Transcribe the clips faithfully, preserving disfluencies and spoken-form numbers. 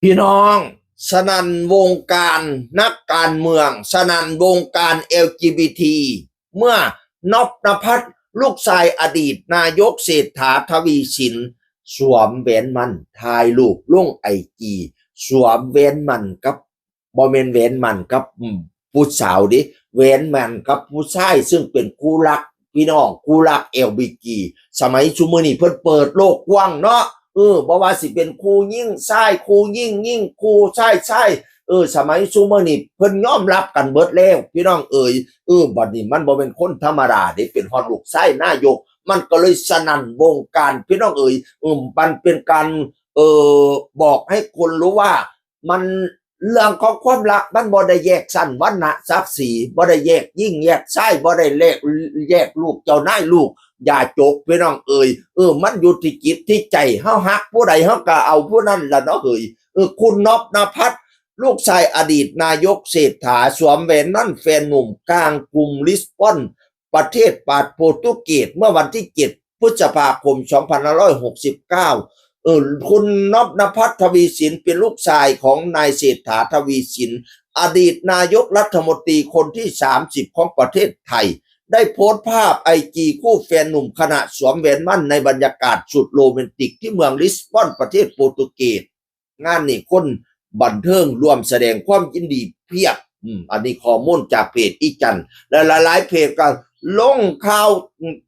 พี่น้อง สนั่นวงการนักการเมือง สนั่นวงการ แอล จี บี ที เมื่อ นพนภัส ลูกชายอดีตนายกเศรษฐา ทวีสิน สวมแหวนหมั้น ถ่ายรูปลงไอจี สวมแหวนหมั้นกับ บ่แม่นแหวนหมั้นกับ อืม ผู้สาวเด้ แหวนหมั้นกับผู้ชาย ซึ่งเป็นคู่รัก พี่น้อง คู่รัก แอล บี จี สมัยซุมื้อนี้เพิ่นเปิดโลกกว้างเนาะ เออ บ่ว่าสิเป็นคู่หญิงชาย คู่หญิงหญิง คู่ชายชาย เออ สมัยซุมื้อนี้เพิ่นยอมรับกันเบิดแล้ว พี่น้องเอ๋ย เออ บัดนี้มันบ่เป็นคนธรรมดาเด้ เป็นฮอดลูกชายนายก มันก็เลยสนั่นวงการ พี่น้องเอ๋ย เออ มันเป็นการ เออ บอกให้คนรู้ว่า มัน เรื่องของความรักมันบ่ได้แยกชั้นวรรณะศักดิ์ศรีบ่ได้แยกหญิงแยกชายบ่ได้แยก แยกลูกเจ้านายลูกยาจก พี่น้องเอ๋ย เออ มันอยู่ที่จิตที่ใจ เฮาฮักผู้ใดเฮาก็เอาผู้นั้นล่ะเนาะเฮ้ย เออ คุณนพนภัส ลูกชายอดีตนายกเศรษฐา สวมแหวนหมั้นแฟนหนุ่มกลางกรุงลิสบอน ประเทศปาดโปรตุเกส เมื่อวันที่ เจ็ด พฤษภาคม สองพันห้าร้อยหกสิบเก้า เออ คุณนพนภัส ทวีสิน เป็นลูกชายของนายเศรษฐา ทวีสิน อดีตนายกรัฐมนตรีคนที่ สามสิบ ของประเทศไทย ได้โพสต์ภาพไอจีคู่แฟนหนุ่มขณะสวมแหวนหมั้นในบรรยากาศสุดโรแมนติกที่เมืองลิสบอน ประเทศโปรตุเกส งานนี้คนบันเทิงร่วมแสดงความยินดีเพียบ อืม อันนี้ข้อมูลจากเพจอีจัน และหลายๆเพจก็ลงข่าว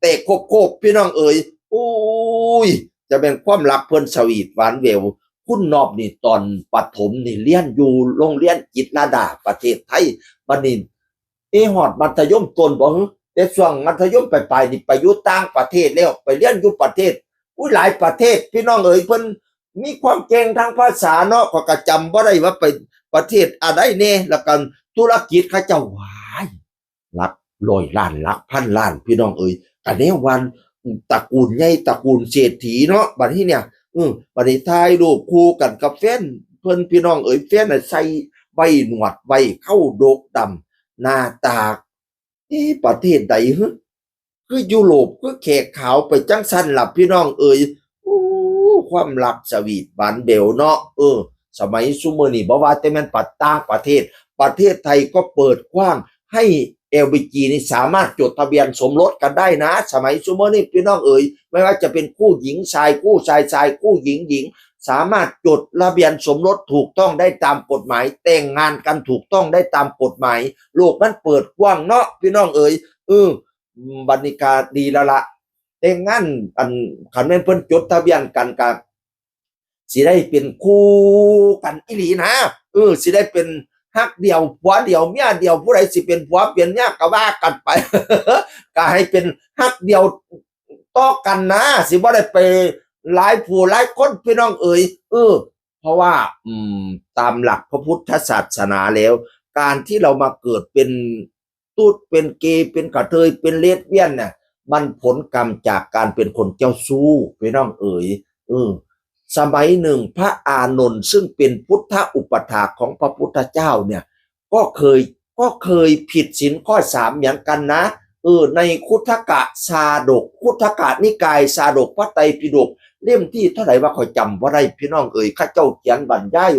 แตกโคบๆ พี่น้องเอ๋ย อุ้ย จะเป็นความรักเพิ่นสวีทหวานแหวว คุณนพนี่ตอนประถมนี่เรียนอยู่โรงเรียนจิตรลดาประเทศไทย บัดนี้ เอ ฮอดมัธยมต้นบ่ แต่ช่วงมัธยมปลายๆนี่ไปอยู่ต่างประเทศแล้ว ไปเรียนอยู่ประเทศ อุ้ย หลายประเทศ พี่น้องเอ๋ย เพิ่นมีความเก่งทางภาษาเนาะ ข้อยก็จำบ่ได้ว่าไปประเทศอันใดแน่ แล้วก็ธุรกิจเขาเจ้า ว้าย หลักร้อยล้าน หลักพันล้าน พี่น้องเอ๋ย ก็แนวว่าตระกูลใหญ่ ตระกูลเศรษฐีเนาะ บัดนี้เนี่ย เออ บัดนี้ถ่ายรูปคู่กันกับแฟนเพิ่น พี่น้องเอ๋ย แฟนน่ะใส่ไว้หนวดไว้เคราดกดำ หน้าตา เอ๊ะ ประเทศใดหึ คือยุโรป คือแขกขาวไปจั่งซั้นล่ะ พี่น้องเอ๋ย โอ้ ความรักสวีทหวานแหววเนาะ เออ สมัยซุมื้อนี้บ่ว่าแต่แม่นประ ต่างประเทศ ประเทศไทยก็เปิดกว้างให้ แอล บี จี นี่สามารถจดทะเบียนสมรสกันได้นะ สมัยซุมื้อนี้ พี่น้องเอ๋ย ไม่ว่าจะเป็นคู่หญิงชาย คู่ชายชาย คู่หญิงหญิง สามารถจดทะเบียนสมรสถูกต้องได้ตามกฎหมาย แต่งงานกันถูกต้องได้ตามกฎหมาย โลกมันเปิดกว้างเนาะ พี่น้องเอ๋ย เออ บัดนี้ก็ดีแล้วละ แต่งงาน อัน คันแม่นเพิ่นจดทะเบียนกันก็สิได้เป็นคู่กันอีหลีนะ เออ สิได้เป็นฮักเดียวผัวเดียวเมียเดียว ผู้ใดสิเป็นผัวเป็นเมียก็ว่ากันไป ก็ให้เป็นฮักเดียวต่อกันนะ สิบ่ได้ไปหลายผู้หลายคน พี่น้องเอ๋ย เออ เพราะว่า อืม ตามหลักพระพุทธศาสนาแล้ว การที่เรามาเกิดเป็นตุ๊ด เป็นเกย์ เป็นกระเทย เป็นเลสเบี้ยนน่ะ มันผลกรรมจากการเป็นคนเจ้าชู้ พี่น้องเอ๋ย เออ สมัยหนึ่งพระอานนท์ซึ่งเป็นพุทธอุปัฏฐากของพระพุทธเจ้าเนี่ย ก็เคย ก็เคยผิดศีลข้อสามเหมือนกันนะ เออ ในคุตทกะชาดก คุตทกะนิกายชาดกพระไตรปิฎกเล่มที่เท่าไหร่ว่าข้อยจำบ่ได้ พี่น้องเอ๋ย เขาเจ้าเขียนบรรยาย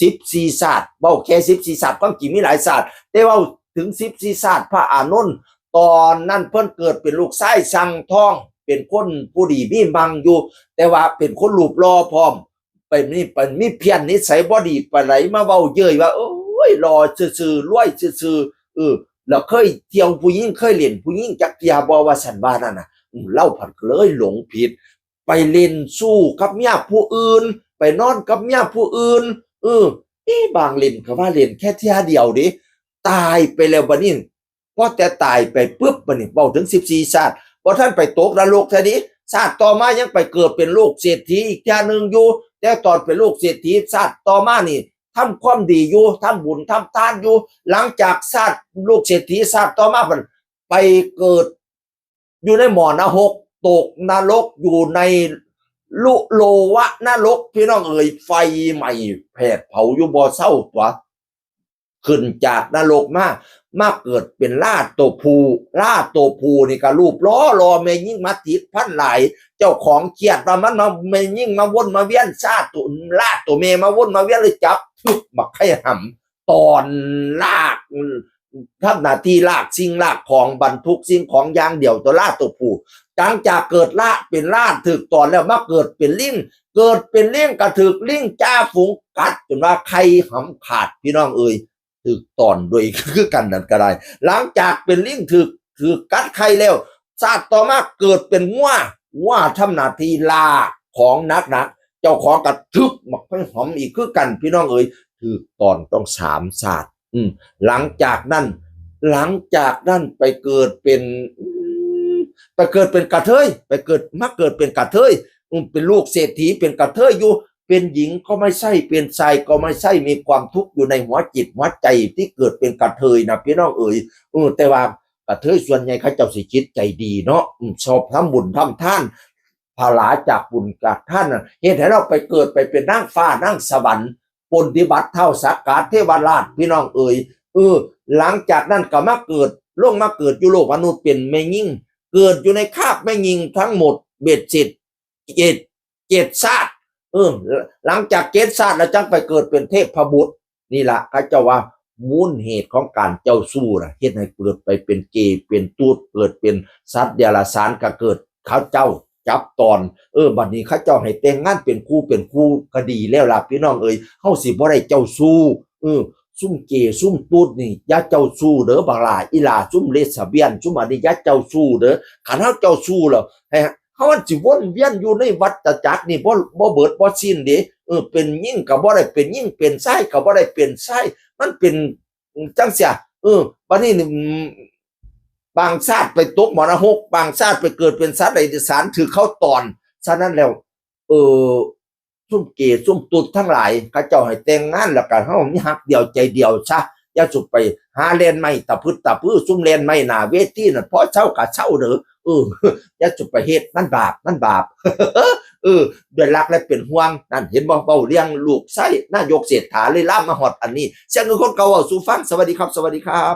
สิบสี่ชาติ เว้าแค่สิบสี่ชาติ ความจริงมีหลายชาติ แต่เว้าถึงสิบสี่ชาติ พระอานนท์ ตอนนั้นเพิ่นเกิดเป็นลูกชายช่างทอง เป็นคนผู้ดีมีมังอยู่ แต่ว่าเป็นคนรูปหล่อพร้อม ไปมี ไปมีเพี้ยนนิสัยบ่ดีปานใด มาเว้าเย้ยว่า โอ้ย หล่อซื่อๆ รวยซื่อๆ เออ แล้วเคยเที่ยวผู้หญิง เคยเล่นผู้หญิงจักเที่ยบ่ ว่าซั่นว่านั่นน่ะ อืม ลาวพัดก็เลยหลงผิด ไปเล่นชู้กับเมียผู้อื่น ไปนอนกับเมียผู้อื่น เออ เอ๊ะ บางเล่นก็ว่าเล่นแค่เที่ยเดียวเด้ ตายไปแล้วบัดนี้ พอแต่ตายไปปุ๊บ บัดนี้เว้าถึงสิบสี่ชาติ บ่ทันไปตกนรกเทื่อนี้ ชาติต่อมายังไปเกิดเป็นลูกเศรษฐีอีกเทื่อหนึ่งอยู่ แต่ตอนเป็นลูกเศรษฐีชาติต่อมานี่ ทำความดีอยู่ ทำบุญทำทานอยู่ หลังจากชาติลูกเศรษฐีชาติต่อมา บัดไปเกิด อยู่ในหม้อนรก ตกนรก อยู่ในลุโลวะนรก พี่น้องเอ๋ย ไฟไหม้แผดเผาอยู่บ่เซาตั๊ว ขึ้นจากนรกมา มาเกิดเป็นลาตัวผู้ ลาตัวผู้นี่ก็รูปหล่อหล่อ แม่หญิงมาติดพันหลาย เจ้าของเครียดว่ามันมา แม่หญิงมาวนมาเวียน ซาตัว ลาตัวแม่มาวนมาเวียน เลยจับ ทึกบักไข่หำ ตอนลาก ทำหน้าที่ลากสิ่งลากของ บรรทุกสิ่งของอย่างเดียว ตัวลาตัวผู้ หลังจากเกิดลาเป็นลา ถืกตอนแล้วมาเกิดเป็นลิง เกิดเป็นลิงก็ถืกลิงจ่าฝูงกัดจนว่าไข่หำขาด พี่น้องเอ๋ย ถืกตอนโดย คือกันนั่นก็ได้ หลังจากเป็นลิงถืก ถืกกัดไข่แล้ว ชาติต่อมาเกิดเป็นงัว งัวทำหน้าที่ลากของหนักๆ เจ้าของก็ถืกบักไข่หำอีกคือกัน พี่น้องเอ๋ย ถืกตอนต้องสามชาติ อืม หลังจากนั้น หลังจากนั้นไปเกิดเป็น อืม ไปเกิดเป็นกระเทย ไปเกิด มาเกิดเป็นกระเทย อืม เป็นลูกเศรษฐี เป็นกระเทยอยู่ เป็นหญิงก็ไม่ใช่ เป็นชายก็ไม่ใช่ มีความทุกข์อยู่ในหัวจิตหัวใจที่เกิดเป็นกระเทยนะ พี่น้องเอ๋ย เออ แต่ว่ากระเทยส่วนใหญ่เขาเจ้าสิจิตใจดีเนาะ อืม ชอบทำบุญทำทาน ผลาจากบุญจากทานน่ะ เฮ็ดให้เราไปเกิดไปเป็นนางฟ้านางสวรรค์ ปฏิบัติเท้าสักกะเทวราช พี่น้องเอ๋ย เออ หลังจากนั้นก็มาเกิด ลงมาเกิดอยู่โลกมนุษย์เป็นแม่หญิง เกิดอยู่ในคาบแม่หญิงทั้งหมดเบ็ดเสร็จ เจ็ด เจ็ดชาติ เออ หลังจากเจ็ดชาติแล้วจังไปเกิดเป็นเทพบุตร นี่ละเขาเจ้าว่ามูลเหตุของการเจ้าชู้นะ เฮ็ดให้เกิดไปเป็นเกย์ เป็นตุ๊ด เกิดเป็นสัตว์เดรัจฉาน ก็เกิดเขาเจ้าจับตอน เออ บัดนี้เขาเจ้าให้แต่งงานเป็นคู่เป็นคู่ก็ดีแล้วล่ะ พี่น้องเอ๋ย เฮาสิบ่ได้เจ้าชู้ เออ ซุ่มเกย์ซุ่มตุ๊ดนี่อย่าเจ้าชู้เด้อ บักหล่าอีหล่า ซุ่มเลสเบียน ซุ่มอันนี้อย่าเจ้าชู้เด้อ คันเฮาเจ้าชู้แล้ว ให้ เฮามันสิวนเวียนอยู่ในวัฏจักรนี่บ่ บ่เบิดบ่สิ้นเด้ เออ เป็นหญิงก็บ่ได้เป็นหญิง เป็นชายก็บ่ได้เป็นชาย มันเป็นจั่งซี้ เออ บัดนี้นี่ อืม บางชาติไปตกมรณะหก บางชาติไปเกิดเป็นสัตว์เดรัจฉาน ถืกเขาตอน ฉะนั้นแล้ว เออ ซุ่มเกย์ซุ่มตุ๊ดทั้งหลาย เขาเจ้าให้แต่งงานแล้วก็เฮามีฮักเดียวใจเดียวซะ อย่าสุไปหาแล่นไม้ตะพึดตะพือ ซุ่มแล่นไม้หน้าเวทีนั่น พอเซาก็เซาเด้อ เออ อย่าสุไปเฮ็ด มันบาป มันบาป เออ ด้วยรักและเป็นห่วง นั่น เห็นบ่ เว้าเรื่องลูกไส้นายกเศรษฐาเลยลามมาฮอดอันนี้ เสียงของคนเก่าเว้าสู่ฟัง สวัสดีครับ สวัสดีครับ